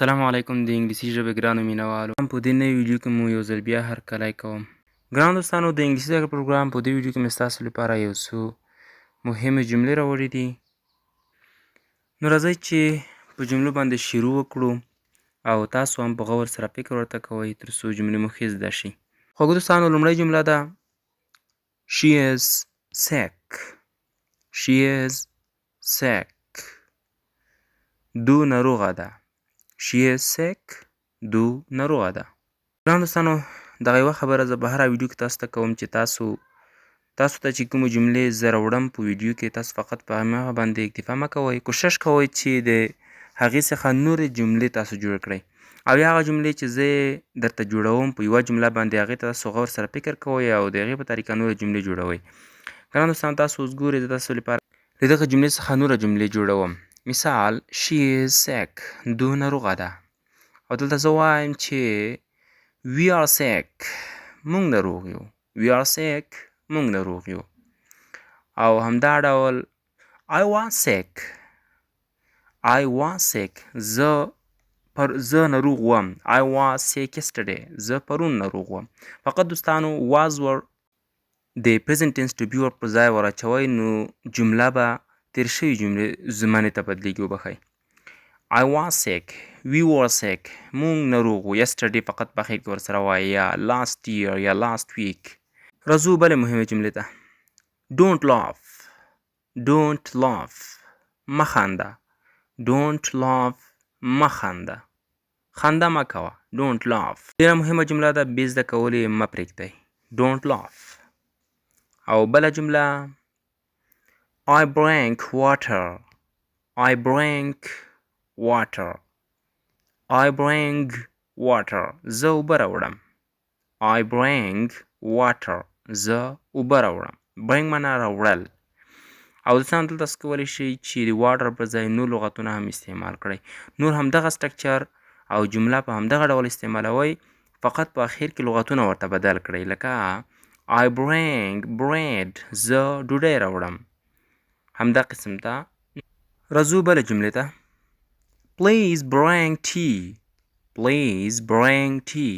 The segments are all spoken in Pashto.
سلام علیکم د انګلیسي ژبې ګرانو مینوالو په دې نوې ویډیو کې مو یو ځل بیا هرکلی کوم. ګرانو دوستانو، د انګلیسي زده کړې پروګرام په دې ویډیو کې مې ستاسو لپاره یو څو مهمې جملې راوړې دي. نو راځئ چې په جملو باندې شروع وکړو او تاسو هم په غور سره فکر ورته کوئ تر څو جملې مو ښې زده شي. خوږو دوستانو، لومړۍ جمله ده She is sick. She is sick. دو ناروغه ده. She is sick. دو ناروغه ده. ګران دوستانو، دغه یوه خبره زه په هره ویډیو کې تاسو ته کوم چې تاسو ته چې کومې جملې زه راوړم په ویډیو کې، تاسو فقط په هماغه باندې اکتفا مه کوئ. کوشش کوئ چې د هغې څخه نورې جملې تاسو جوړ کړئ، او یا هغه جملې چې زه درته جوړوم په یوه جمله باندې هغې ته تاسو غور سره فکر کوئ او د هغې په طریقه نورې جملې جوړوئ. ګران دوستان، تاسو اوس ګورئ زه تاسو لپاره له دغه جملې څخه نوره جملې جوړوم. مثال She is sick. دو ناروغه ده. او دلته زه وایم چې We are sick. مونږ ناروغ یو. We are sick. مونږ ناروغ یو. او همدا ډول I was sick. I was sick. زه ناروغ وم. I was sick yesterday. زه پرون ناروغ وم. فقط دوستانو was were د present tense to be ور پر ځای وراچوئ، نو جمله به تیر شوي جملې زمانې ته بدلیږي. وبخښئ. I was sick. We were sick. مونږ ناروغ وو. Yesterday فقط په اخر کې ورسره وایي، یا last year یا last week. راځو بلې مهمې جملې ته. Don't laugh. Don't laugh. مه خنده. Don't laugh. مه خنده. خنده مه کوه. Don't laugh. ډېره مهمه جمله ده، بې زده کول یې مه پرېږدئ. Don't laugh. او بله جمله I bring water. I bring water. I bring water. زه اوبه راوړم. I bring water. زه اوبه راوړم. Bring معنا راوړل. او دوستان، دلته تاسو کولی شئ چې د water پر ځای نور لغتونه هم استعمال کړئ. نور همدغه structure او جمله په همدغه ډول استعمالوئ، فقط په اخر کې لغتونه ورته بدل کړئ. لکه I bring bread. زه ډوډۍ راوړم. همدا قسم ته راځو بله جملې ته. Please bring tea. Please bring tea.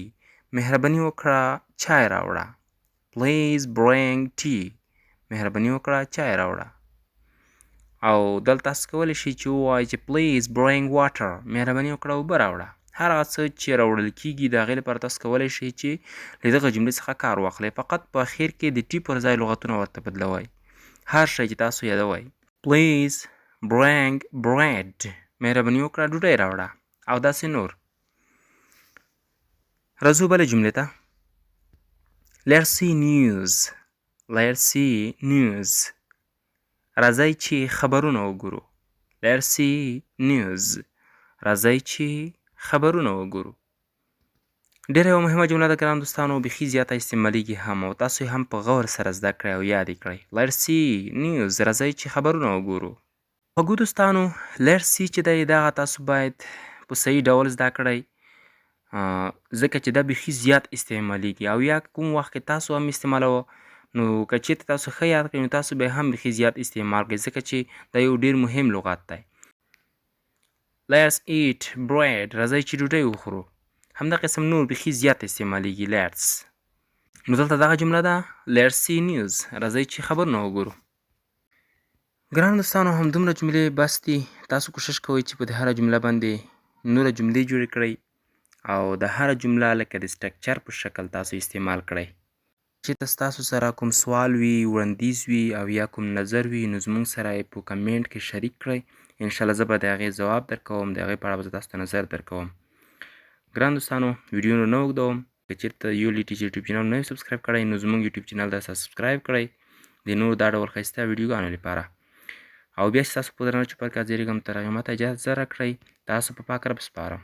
مهرباني وکړه چای راوړه. Please bring tea. مهرباني وکړه چای راوړه. او دلته تاسو کولی شئ چې ووایئ چې Please bring water. مهرباني وکړه اوبه راوړه. هر هغه څه چې راوړل کیږي د هغې لپاره تاسو کولی شئ چې له دغه جملې څخه کار واخلئ. فقط په اخر کې د tea پر ځای لغتونه ورته بدلوئ، هر شی چې تاسو یادوئ. Please bring bread. مهرباني وکړه ډوډۍ راوړه. او داسې نور. راځو بلې جملې ته. Let's see news. Let's see news. راځئ چې خبرونه وګورو. Let's see news. راځئ چې خبرونه وګورو. ډېره یوه مهمه جمله ده ګران دوستانو، بیخي زیاته استعمالیږي هم، او تاسو یې هم په غور سره زده کړئ او یاد یې کړئ. Let's see news. راځئ چې خبرونه وګورو. خوږو دوستانو، let's see چې دی دغه تاسو باید په صحیح ډول زده کړئ، ځکه چې دا بیخي زیات استعمالیږي، او یا کوم وخت کې تاسو هم استعمالوه، نو که چېرته تاسو ښه یاد کړئ نو تاسو به هم بیخي زیات استعمال کړئ، ځکه چې دا یو ډېر مهم لغت دی. Let's eat bread. راځئ چې ډوډۍ وخورو. همدا قسم نور بیخي زیات استعمالیږي let's. نو دلته دغه جمله ده Let's see news. راځئ چې خبرونه وګورو. ګران دوستانو، همدومره جملې بس دي. تاسو کوشش کوئ چې په دې هره جمله باندې نوره جملې جوړې کړئ او د هره جمله لکه د structure په شکل تاسو استعمال کړئ. چې ستاسو سره کوم سوال وي، وړاندیز وي او یا کوم نظر وي، نو زموږ سره یې په کمنټ کې شریک کړئ. انشاءالله زه به د هغې ځواب درکوم، د هغې په اړه به زه تاسو ته نظر درکوم. ګران دوستانو، ویډیو نور نه اوږدوم. که چېرته یو لی ټیچر یوټیوب چینل نه وي subscribe کړی، نو زموږ یوټیوب چینل درسره subscribe کړئ د نور دا ډول ښایسته ویډیوګانو لپاره. او بیا چې تاسو په درنه چوپړ کې حاضرېږم، تر هغې ماته اجازه راکړئ. تاسو په پاک رب سپارم.